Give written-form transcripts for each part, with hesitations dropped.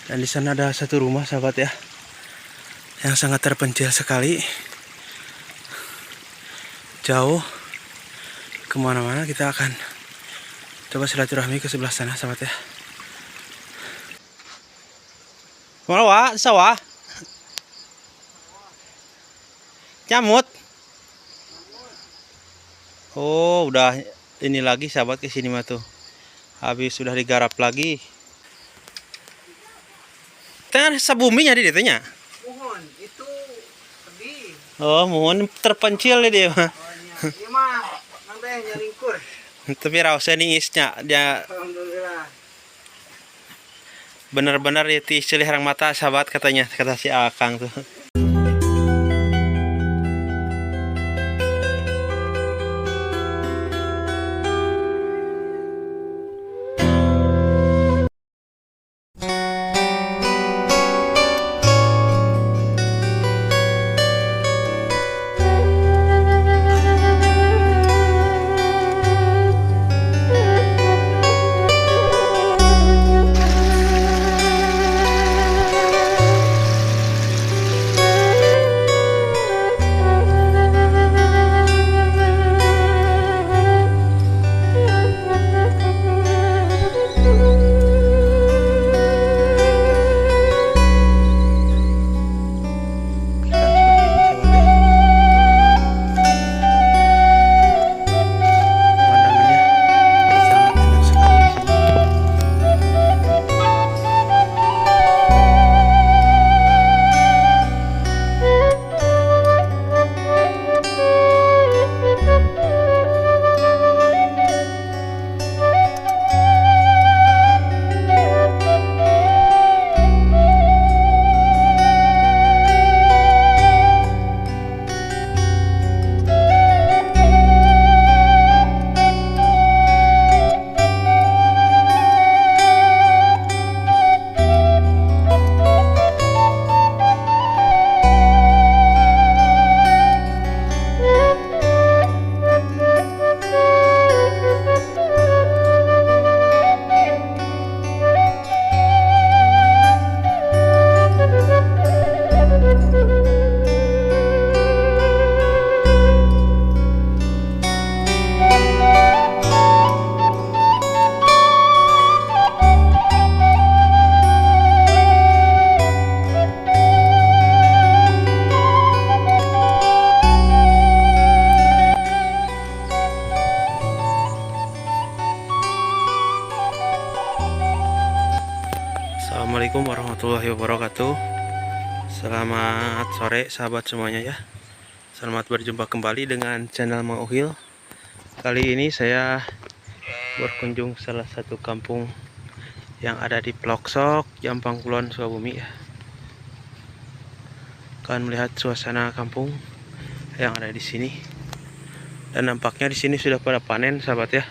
Dan di sana ada satu rumah sahabat ya, yang sangat terpencil sekali, jauh kemana-mana. Kita akan coba silaturahmi ke sebelah sana sahabat ya. Mana wa? Sawah? Nyamut? Oh, udah ini lagi sahabat, ke sini mah tuh. Habis sudah digarap lagi. Tengah sabuminya di ditu nya. Muhun, itu sedih. Oh, muhun terpencil dia mah. Oh, nya. Ieu mah nang teh nyalingkur. Tapi raosnya niisnya dia. Alhamdulillah. Benar-benar ya tiis herang mata sahabat katanya, kata si Akang tuh. Pemandangannya sangat enak sekali di sini. Assalamualaikum warahmatullahi wabarakatuh. Selamat sore sahabat semuanya ya. Selamat berjumpa kembali dengan channel Mang Uhil. Kali ini saya berkunjung salah satu kampung yang ada di Ploksok, Jampang Kulon, Sukabumi ya. Akan melihat suasana kampung yang ada di sini. Dan nampaknya di sini sudah pada panen sahabat ya.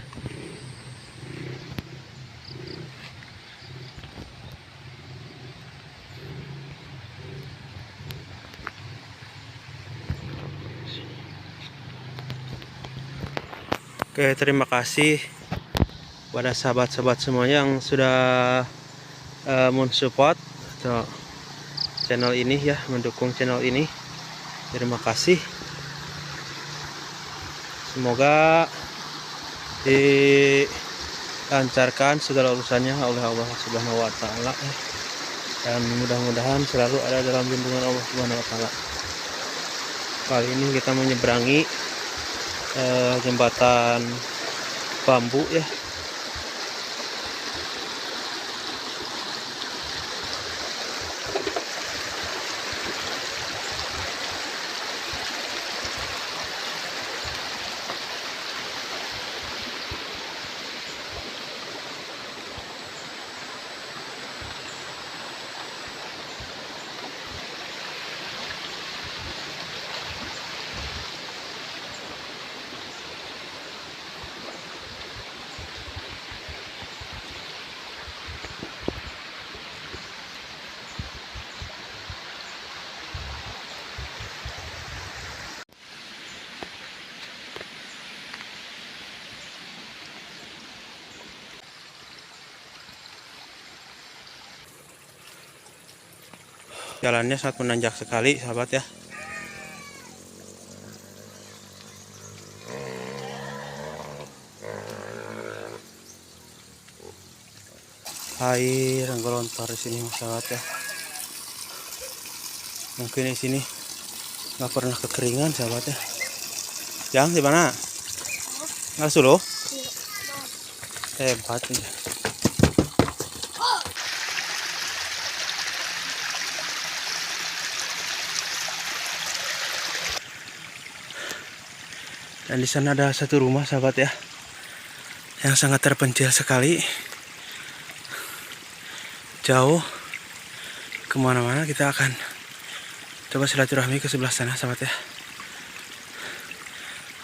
Oke, terima kasih pada sahabat-sahabat semuanya yang sudah mensupport atau channel ini ya, mendukung channel ini. Terima kasih. Semoga dilancarkan segala urusannya oleh Allah Subhanahu wa taala ya. Dan mudah-mudahan selalu ada dalam lindungan Allah Subhanahu wa taala. Kali ini kita menyeberangi jembatan bambu ya. Jalannya sangat menanjak sekali sahabat ya. Air nggelontor di sini sahabat ya. Mungkin di sini nggak pernah kekeringan sahabat ya. Yang di mana? Nggak suluh? Hebat ini. Dan di sana ada satu rumah sahabat ya, yang sangat terpencil sekali, jauh kemana-mana. Kita akan coba silaturahmi ke sebelah sana sahabat ya.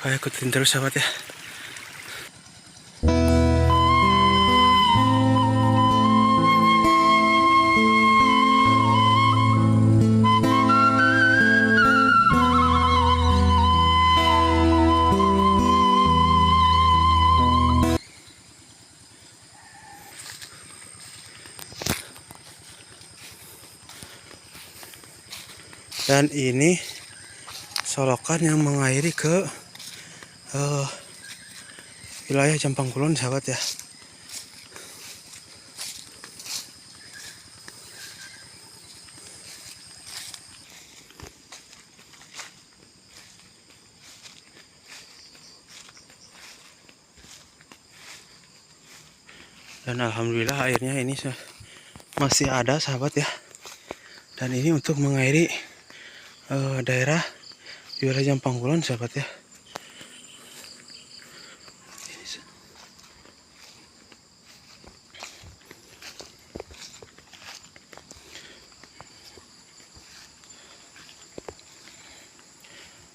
Oke, ikutin terus sahabat ya. Dan ini solokan yang mengairi ke wilayah Jampang Kulon sahabat ya. Dan alhamdulillah airnya ini masih ada sahabat ya. Dan ini untuk mengairi daerah di wilayah Jampang Kulon sahabat ya.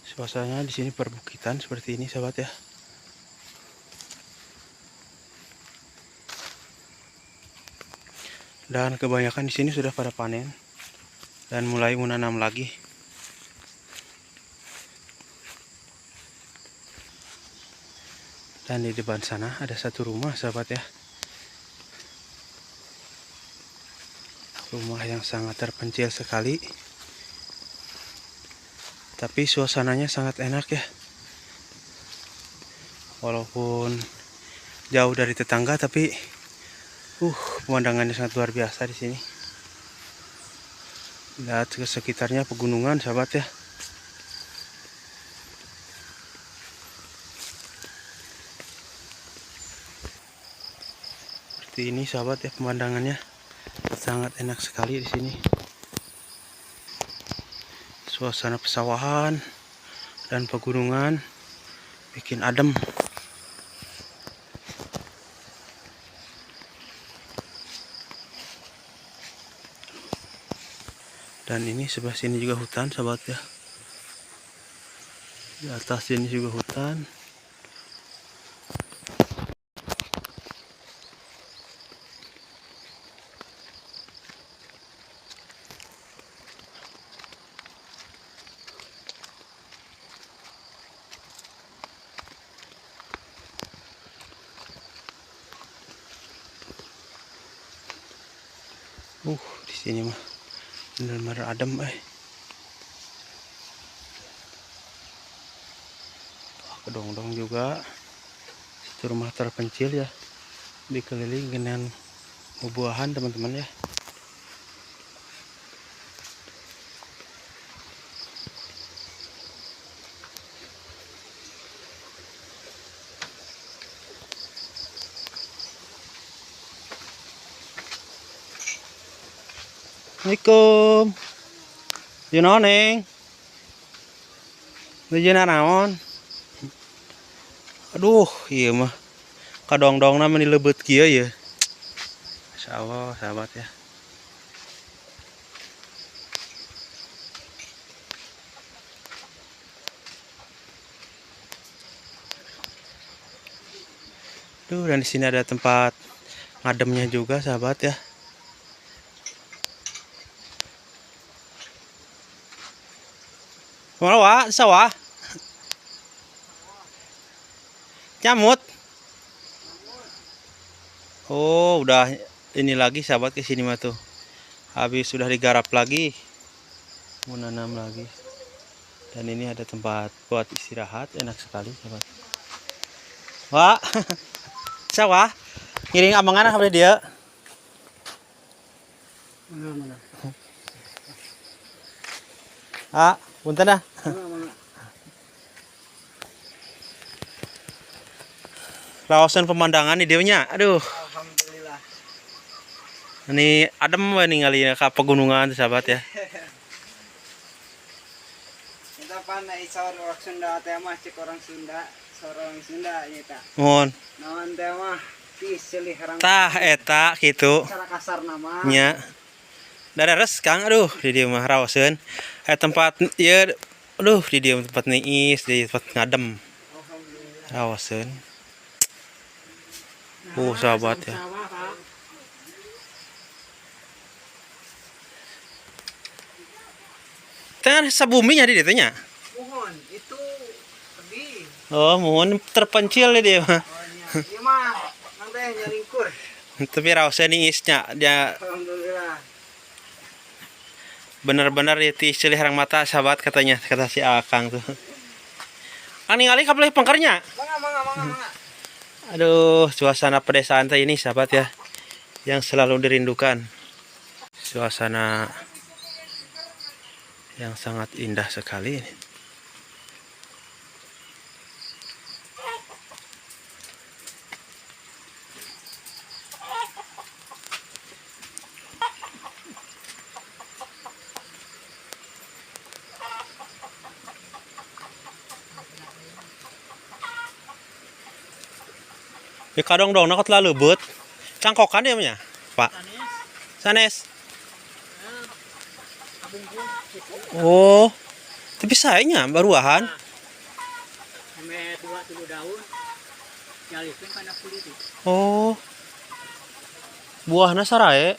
Suasananya di sini perbukitan seperti ini sahabat ya. Dan kebanyakan di sini sudah pada panen dan mulai menanam lagi. Dan di depan sana ada satu rumah sahabat ya. Rumah yang sangat terpencil sekali. Tapi suasananya sangat enak ya. Walaupun jauh dari tetangga, tapi pemandangannya sangat luar biasa di sini. Lihat ke sekitarnya pegunungan sahabat ya. Seperti ini sahabat ya pemandangannya, sangat enak sekali di sini. Suasana pesawahan dan pegunungan bikin adem. Dan ini sebelah sini juga hutan sahabat ya. Di atas sini juga hutan. Di sini mah benar-benar adem. Kedongdong juga. Satu rumah terpencil ya, dikelilingi dengan buah-buahan teman-teman ya. Assalamualaikum. Jeung neng? Nuju naon? Aduh, ieu mah kadongdongna meni leubeut kieu ya. Masyaallah, sahabat ya. Tuh, dan di sini ada tempat ngademnya juga sahabat ya. Mana wak? Sawah. Nyamut. Oh, udah ini lagi sahabat ke sini mah tuh. Habis sudah digarap lagi. Mau nanam lagi. Dan ini ada tempat buat istirahat, enak sekali sahabat. Wah, sawah. Ngiring amengan apa dia? Mana mana. Ah, punten dah. Mana mana. Raosan pemandangan di dieu nya. Aduh, Alhamdulillah. ini adem we ningali ka pegunungan tuh, sahabat ya. Kita pan ai saur orang Sunda teh mah cek orang Sunda, seorang Sunda nya ta. Mohon. Naon teh mah tiis silih herang. Tah eta kitu. Secara kasar nama. Nya. Dareres Kang, aduh di dieu mah raoseun. Eh tempat ieu aduh di dieu tempat niis, di tempat ngadem. Alhamdulillah. Raoseun. Oh, sahabat ya. Sawah, Pak. Teh sabumi nya di dieu teh nya. Mohon itu lebih. Oh, mohon terpencil di dieu mah. Oh nya. Ieu mah nang teh nyalingkur. Tapi raoseun niisnya dia Alhamdulillah. benar-benar ya tiis silih herang mata sahabat katanya kata si Akang tuh. Kang ningali ka pengkernya. Mangga mangga mangga mangga. Aduh, suasana pedesaan teh ini sahabat ya yang selalu dirindukan. Suasana yang sangat indah sekali ini. Ya kadang dong nak telah leubet. Cangkokan ya nya, Pak. Sanes. Oh. Tapi sayangnya baruahan. Sampai dua tilu daun nyalikeun kana kulit itu. Oh. Buahna sarae.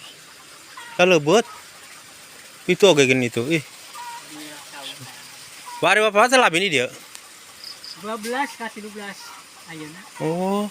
Kalebet. Itu oge gini itu. Ih, Di tahun bari bapak teh ini dia. 12 ka 13 ayeuna. Oh.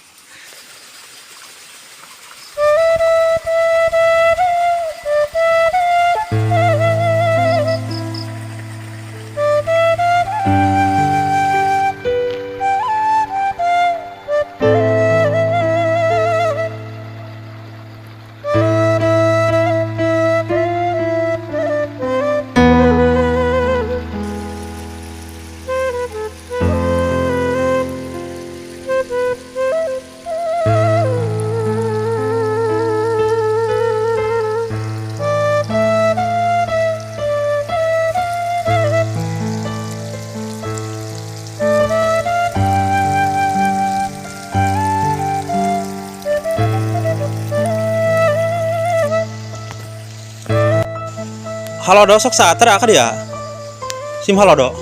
Halodo sok saat ka dia. Sim halodo.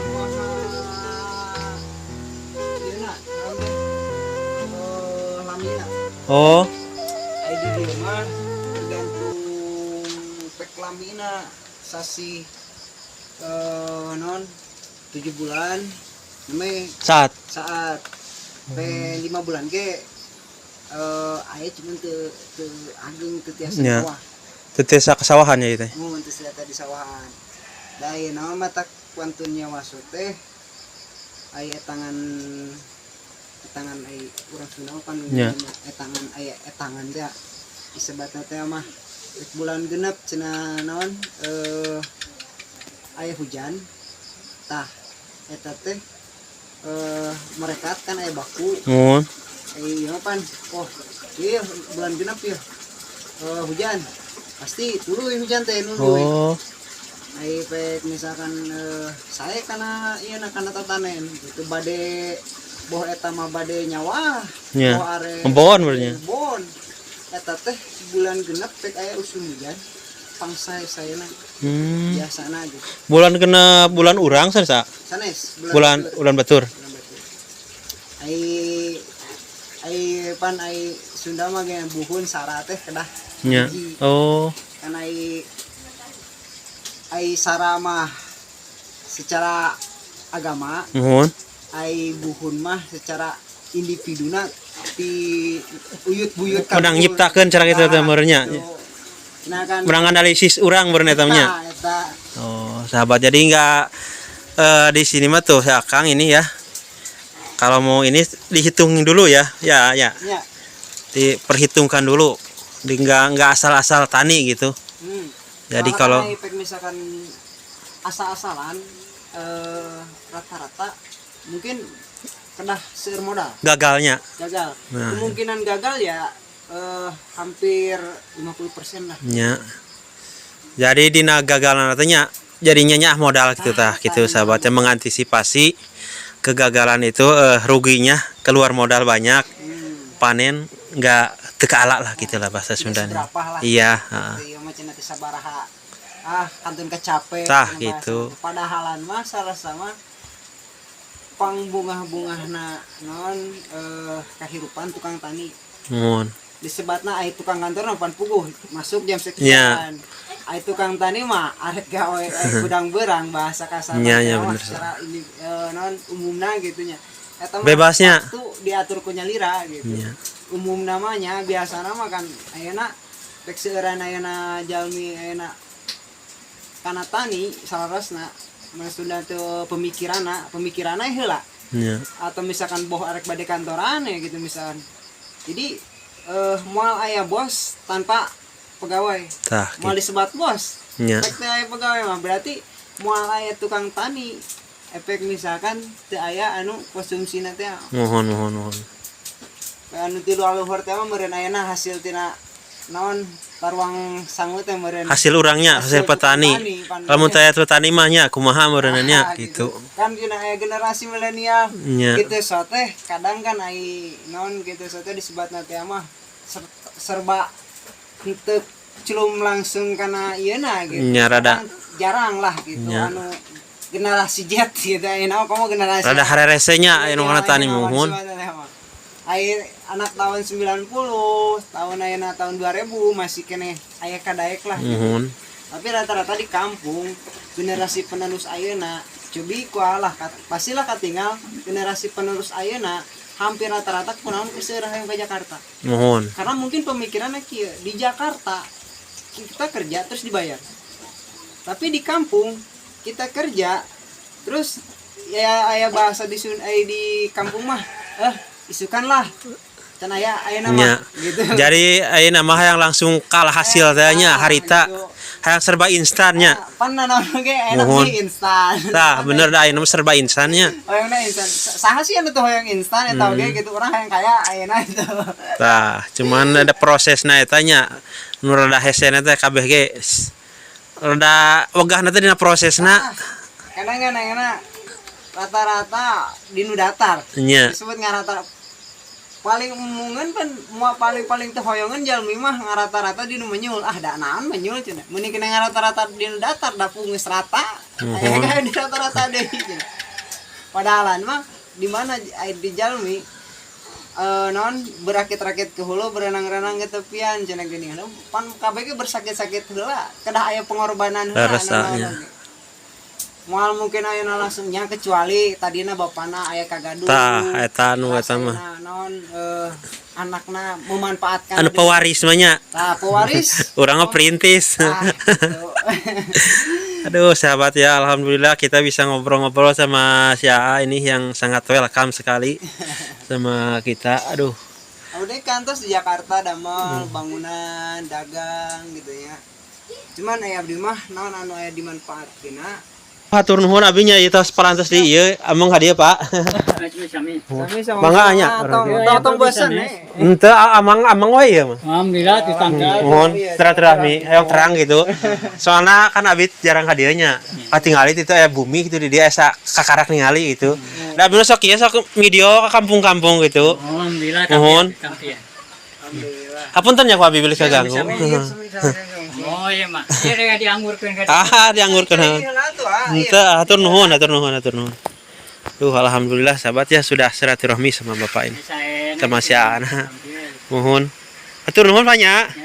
Ieu na, naon teh? Eh, lamina. Oh, Ai di dieu mah tergantung pek lamina sasi eh non 7 bulan namanya saat. saat pe 5 bulan ge eh aya cuman teu teu ageng teu tiasa Nya. sawah. Teu tiasa kesawahan ya itu. Mun teu tiasa di sawahan. Da ieu naon matak wantunnya masuk teh aya tangan tangan ai urang Sunda mah pan Nya. etangan aya etangan teh disebatna teh mah rek bulan genep cenah naon eh aya hujan tah eta teh eh mereka kan aya baku. Mun. Eh iya pan oh iya bulan genep ya eh hujan pasti tuluy hujan teh nuluy. Oh. Ai pek misalkan eh, saya karena iya na kana tatanen gitu bade boh eta mah bade nyawa Nya. boh are Ngebon berarti. ngebon eta teh bulan genep pek aya usum hujan pangsai sayana biasana gitu. Bulan kena bulan urang sa Sanes bulan bulan batur. Bulan batur. Ai ai pan ai Sunda mah ge buhun sara teh kedah Nya. hiji. Oh. Kan ai ai sara mah secara agama Muhun. ai buhun mah secara individuna ti uyut buyut Menang nyiptakeun cara kitu teh meureun nya. Nah kan Menang analisis urang meureun eta nya. Eta, eta. Oh. Sahabat, jadi nggak di sini mah tuh ya Kang ini ya. Kalau mau ini dihitung dulu ya, ya ya. Ya. Diperhitungkan dulu. Di nggak asal-asal tani gitu. Jadi Soalnya kalau kan efek misalkan asal-asalan rata-rata mungkin kena seueur modal. Gagalnya. Gagal. Nah. Kemungkinan gagal ya hampir 50% lah. Ya. Jadi dina gagalan artinya jadinya nyah modal gitu tah gitu, sahabatnya, mengantisipasi kegagalan itu, ruginya keluar modal banyak, panen nggak teu kaala lah gitu lah bahasa Tidak Sundanya. seberapa lah. Iya, heeh. Gitu, ieu mah cenah teh sabaraha, ah, kantun kecape Tah, cenah gitu. Bahasa. Padahalan mah salah sama pangbungah-bungahna non kahirupan tukang tani. Mun. Disebatna ai tukang kantor mah pan puguh masuk jam sekian, ai tukang tani mah arek gawe gudang berang, bahasa kasar Ya, mah bener. Secara ini non umumna gitu nya. Eta mah Bebasnya. waktu diatur ku nyalira gitu. Umum namanya biasa nama kan ayeuna rek seueuran ayeuna jalmi ayeuna kana tani salarasna maksudna teu pemikiranna, pemikiranna heula atau misalkan boh arek bade kantoran ya gitu misalkan. Jadi moal aya bos tanpa pegawai. Tah Moal gitu. disebat bos rek teu aya pegawai mah. Berarti moal aya tukang tani efek misalkan teu aya anu konsumsina teh. Mohon, mohon, mohon. Anu ti luhur teh mah meureun ayeuna hasil tina naon, taruang sangu teh meureun. Hasil urangnya, hasil Hasil tukang petani. tani, pan. Lamun taya petani mah nya kumaha meureunnya Ah, gitu. Kan dina aya generasi milenial gitu so teh kadang kan ai non gitu so teh disebatna teh mah serba henteu celum langsung kana ieuna gitu. Nya, rada. Kadang jarang lah gitu anu generasi Z gitu, ayeuna kamu generasi Rada harerese nya aya nu kana tani, muhun. Ai anak tahun 90, tahun ayeuna tahun 2000 masih keneh aya kadaek lah gitu. Muhun. Tapi rata-rata di kampung generasi penerus ayeuna cobi kualah pastilah katinggal generasi penerus ayeuna hampir rata-rata kunaon keseueur hayang ke Jakarta. Muhun. Karena mungkin pemikirannya kieu, di Jakarta kita kerja terus dibayar. Tapi di kampung kita kerja terus ya aya bahasa di di kampung mah isukan lah can aya aya nama Nya. gitu. Jadi ayeuna mah yang langsung kalah hasil teh nya Ah, harita. gitu. Hayang serba instannya. Ah, pan nanaon ge enak Muhun. sih instan. Tah, bener dah, ayeuna mah serba instannya. Hoyongna instan. Saha sih anu tuh hoyong instan eta oge gitu, urang hayang kaya ayeuna itu. Tah, cuman ada prosesna eta nya. Nu rada hesena teh kabeh ge rada wegahna teh dina prosesna. Ah, kadang kan ayeuna rata-rata di nu datar. Disebut ngarata paling umungan pan mua paling paling teu hoyongan jalmi mah ngarata-rata di nu menyul, ah da naon menyul cenah, mending kena ngarata-rata di nu datar da geus rata. Muhun. Aya di rata-rata deui cenah. Padahalan mah di mana ai di jalmi non berakit-rakit ke hulu, berenang-renang ke tepian cenah geuning. Anu, pan kabeh ge bersakit-sakit heula, kedah aya pengorbanan heula Leres, anu naon nya. oge. Moal mungkin ayeuna langsung nya, kecuali tadina bapana aya kagaduh. Tah, eta anu eta mah. Ayeuna naon anakna memanfaatkan. Anu pewaris mah nya. Tah, pewaris. Urang mah perintis. Tah, gitu. Aduh, sahabat ya, alhamdulillah kita bisa ngobrol-ngobrol sama si AA ini yang sangat welcome sekali sama kita. Aduh, Udah kantos di Jakarta damel bangunan, dagang gitu ya. Cuman aya abdi mah naon anu aya dimanfaatkeun. Hatur nuhun abi nya ieu tos parantos di ieu ameng ka dieu, Pak. Sami. Sami sama. Mangga nya. Tong tong tong bosen eh. Henteu, amang amang we ieu mah. Alhamdulillah ditangkap. Mohon silaturahmi, hayang terang gitu. Soalnya kan abi jarang ka dieu nya. Katingali itu aya bumi gitu di dia asa kakarak ningali gitu. Da abi nu sok ieu sok video ke kampung-kampung gitu. Alhamdulillah. Mohon. Tapi ya. Alhamdulillah. Hapunten ya ku abi bilih kaganggu. Oh iya mah. Iya dengan dianggurkeun ka. Ah, dianggurkeun. Iya lah tuh ah. Iya. Henteu, hatur nuhun, hatur nuhun, hatur nuhun. Duh, alhamdulillah sahabat ya, sudah silaturahmi sama bapak ini. Saya Sama si Ana. Mohon. Hatur nuhun, Pak nya. Ya.